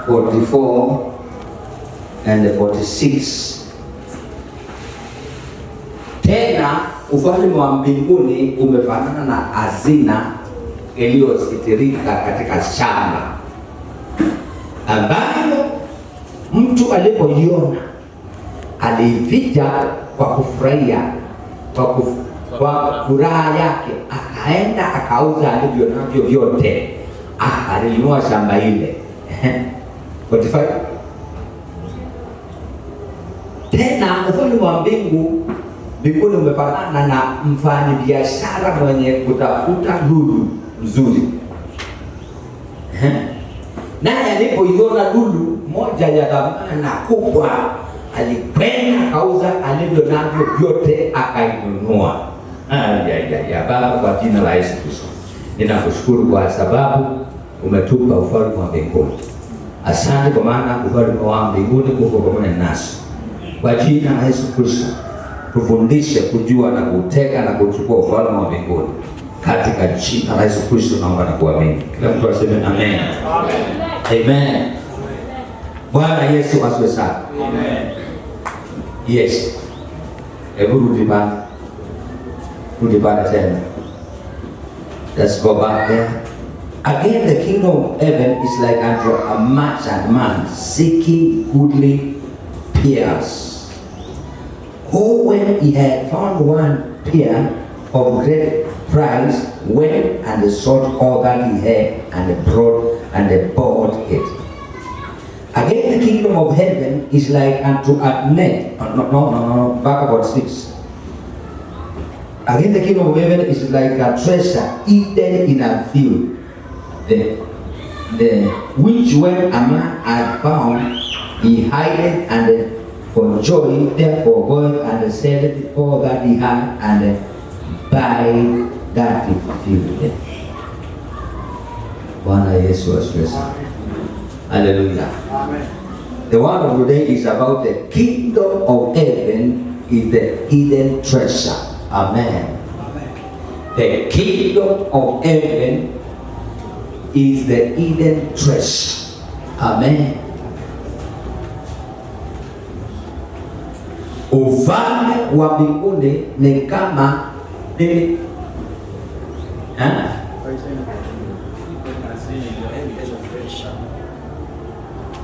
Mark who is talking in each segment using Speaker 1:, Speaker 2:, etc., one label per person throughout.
Speaker 1: 44 and 46. Tena ufalme wa mbinguni umefanana na hazina iliyositirika katika shamba, ambayo mtu alipoiona aliificha kwa kufurahia, kwa furaha yake, akaenda akauza alivyo navyo vyote, akalinunua shamba ile. 45. Tena ufalme wa mbinguni umefanana na mfanyabiashara mwenye kutafuta lulu nzuri. Naye alipoiona lulu moja ya thamana kubwa, alikwenda akauza alivyo navyo vyote akainunua. Ay, Baba, kwa jina la Yesu Kristo ninakushukuru kwa sababu umetupa ufalme wa mbinguni. Asante kwa maana ufalme wa mbinguni uko pamoja nasi. Kwa jina la Yesu Kristo tufundishe kujua na kuteka na kuchukua ufalme wa mbinguni. Katika jina la Yesu Kristo naomba na kuamini. Kila mtu aseme amen. Amen. Amen. Bwana Yesu asifiwe sana.
Speaker 2: Amen.
Speaker 1: Yes. Hebu rudi pale. Rudi pale tena. Let's go back there. Again, the kingdom of heaven is like unto a merchant man seeking goodly pearls, who, when he had found one pearl of great price, went and sold all that he had and brought and bought it. Again, the kingdom of heaven is like unto a net. Oh, no, no, no, no, back about 6. Again, the kingdom of heaven is like a treasure hidden in a field, the which when a man had found, he hid it, and for joy, therefore goeth and selleth all that he had and buy that field. Bwana Yesu asifiwe sana. Hallelujah.
Speaker 2: Amen.
Speaker 1: The word of today is about the kingdom of heaven is the hidden treasure. Amen.
Speaker 2: Amen.
Speaker 1: The kingdom of heaven is the hidden treasure. Amen. Ufalme wa mbinguni ni kama nini? Eh?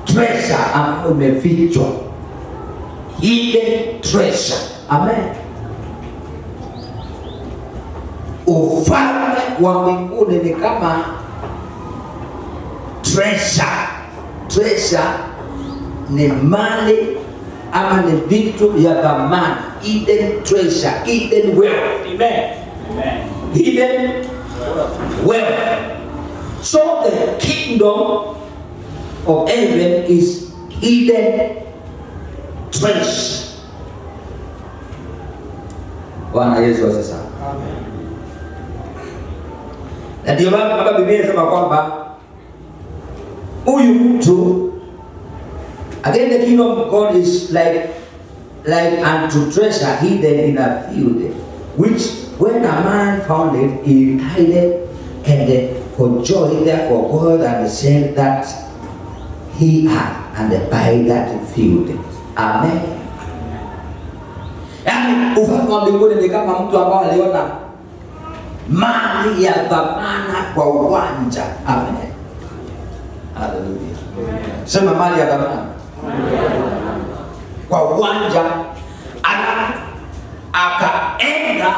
Speaker 1: Treasure ambayo imefichwa. Hidden treasure. Amen. Ufalme wa mbinguni ni kama treasure. Treasure ni mali ama ni vitu vya thamani. Hidden treasure, hidden wealth. Amen.
Speaker 2: Amen.
Speaker 1: Hidden wealth. So the kingdom of heaven is hidden treasure. Bwana Yesu asifiwe sana.
Speaker 2: Amen.
Speaker 1: Na ndio maana kama Biblia inasema kwamba huyu mtu, again, the kingdom of God is like unto treasure hidden in a field, which when a man found it, he hid it, and for joy therefore goeth and sell that he had and buy that field. Amen. Yaani ufalme wa mbinguni ni kama mtu ambaye aliona mali ya thamana kwa uwanja. Amen. Hallelujah. Sema mali ya thamana kwa uwanja, akaenda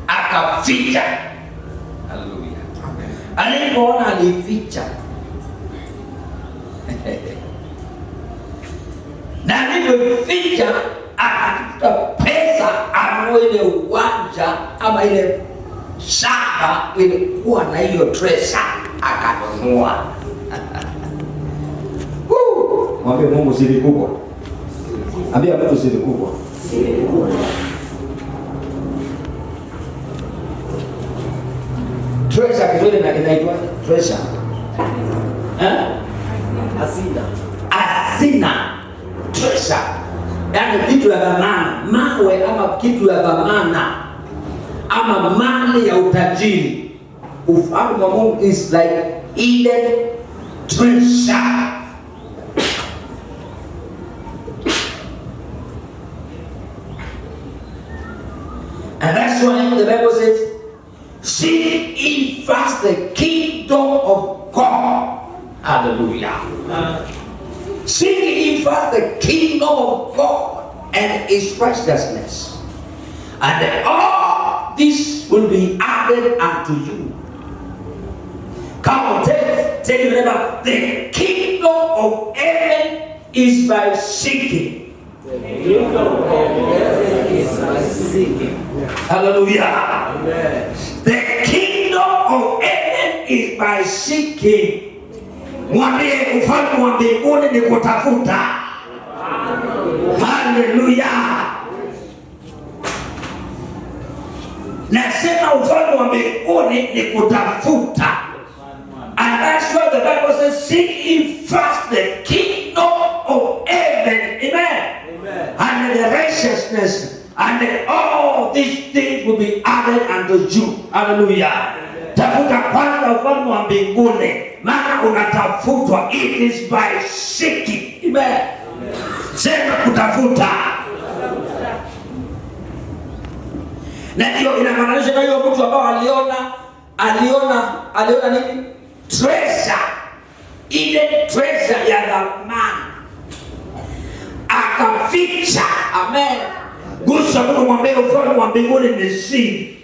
Speaker 1: akaficha. Hallelujah. Alipoona alificha. Na alipoficha akatafuta pesa anunue ile uwanja ama ile shamba ilikuwa na hiyo treasure, akanunua. Woo! Mwambie Mungu siri kubwa. Ambia mtu siri kubwa. Treasure Kiswahili inaitwa treasure. Eh?
Speaker 2: Hazina.
Speaker 1: Hazina. Treasure. Yaani vitu ya dhamana, mawe ama kitu ya dhamana ama mali ya utajiri. Ufalme wa Mungu is like hidden treasure. And that's why the Bible says, "Seek ye first the kingdom of God." Hallelujah. Seek ye first the kingdom of God and his righteousness, and all this will be added unto you. Come on, tell your neighbor, the kingdom of heaven is by seeking.
Speaker 2: The kingdom of heaven is by seeking.
Speaker 1: Hallelujah.
Speaker 2: Amen.
Speaker 1: The kingdom of heaven is by seeking. Mwambie, ufalme wa mbinguni ni kutafuta. Haleluya. Nasema ufalme wa mbinguni ni kutafuta. And that's why the Bible says, "Seek ye first the kingdom of heaven." Amen.
Speaker 2: Amen.
Speaker 1: And the righteousness, and all these things will be added unto you. Hallelujah. Tafuta kwanza ufalme wa mbinguni, maana unatafutwa. It is by seeking. Amen. Sema kutafuta. Na hiyo inamaanisha na hiyo mtu ambao aliona nini? Treasure. Ile treasure ya thamani akaficha. Amen. Gusa Mungu, mwambie ufalme wa mbinguni ni siri.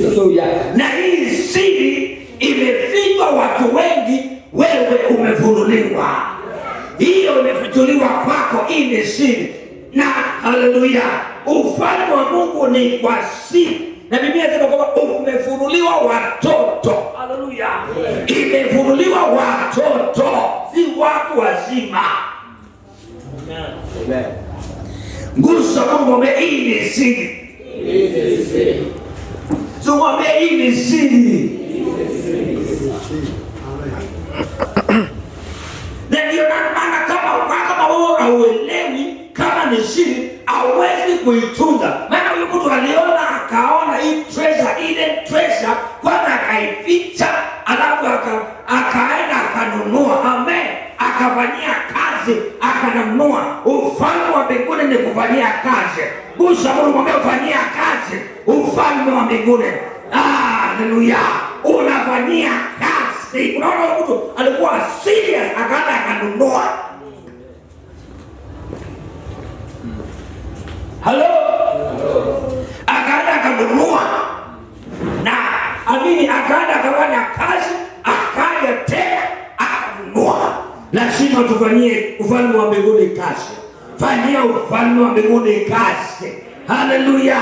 Speaker 1: Haleluya. Na hii siri imefichwa watu wengi, wewe umefunuliwa. Hiyo imefichuliwa kwako, hii ni siri. Na haleluya, ufalme wa Mungu ni kwa siri. Na Biblia inasema kwamba umefunuliwa watoto. Haleluya. Imefunuliwa watoto, si watu wazima.
Speaker 2: Amen.
Speaker 1: Gusa Mungu, mwambie hii ni siri. So mwambie hii ni siri. Na ndio maana kama wewe hauelewi kama ni siri, hauwezi kuitunza. Maana huyu mtu aliona, akaona hii treasure, ile treasure kwanza akaificha, alafu akaenda akanunua. Amen. Akafanyia kazi, akanunua. Ufalme wa mbinguni ni kufanyia kazi. Gusa Mungu, mwambie ufanyia kazi ufalme wa mbinguni. Haleluya. Unafanyia kazi. Unaona huyu mtu alikuwa serious, akaenda akanunua. Hello? Akaenda akanunua. Na amini, akaenda akafanya kazi, akaja tena akanunua. Lazima tufanyie ufalme wa mbinguni kazi. Fanyia ufalme wa mbinguni kazi. Haleluya.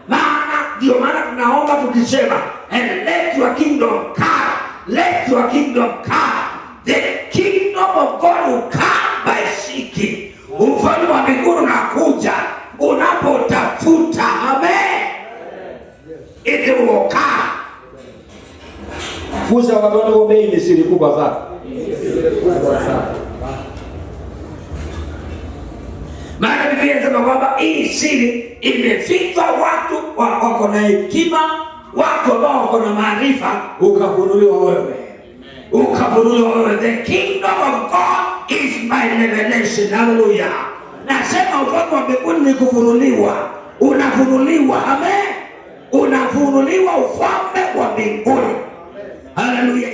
Speaker 1: Maana ndio maana tunaomba tukisema, "And let your kingdom come. Let your kingdom come." The kingdom of God will come by seeking. Ufalme wa mbinguni unakuja unapotafuta. Amen. It will come. Gusa watu wote, ni siri kubwa sana.
Speaker 2: Kubwa sana.
Speaker 1: Maana Biblia inasema kwamba hii siri imefichwa watu wako na hekima, watu ambao wako na maarifa, ukafunuliwa wewe. Ukafunuliwa wewe. The kingdom of God is by revelation. Hallelujah. Nasema ufalme wa mbinguni ni kufunuliwa. Unafunuliwa. Amen. Unafunuliwa ufalme wa mbinguni. Hallelujah.